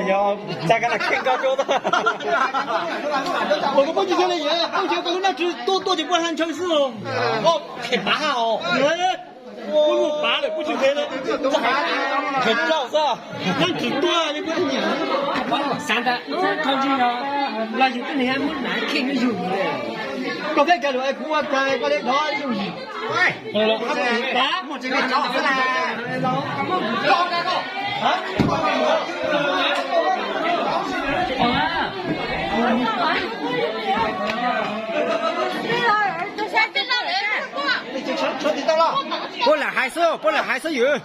Yog tsa koj na kheej koj cuab tau. Ua koj poob cawv li, poob cawv koj lub naj tswv tuaj tuaj ces puab ha ntshaw xwb os. Koj phem pav ha os. Kuv lub pav lawm kuv tsis phem li. Phem rau xwb. Naj tswv tuaj li kuv nyiam. Xav ntawd, thov tsis yog los yus twb nws muab nav kheej yus. Koj thiaj kav lus es kuv ua koj li dhov yus. Puab lam hais xwb, puab lam hais xwb yus.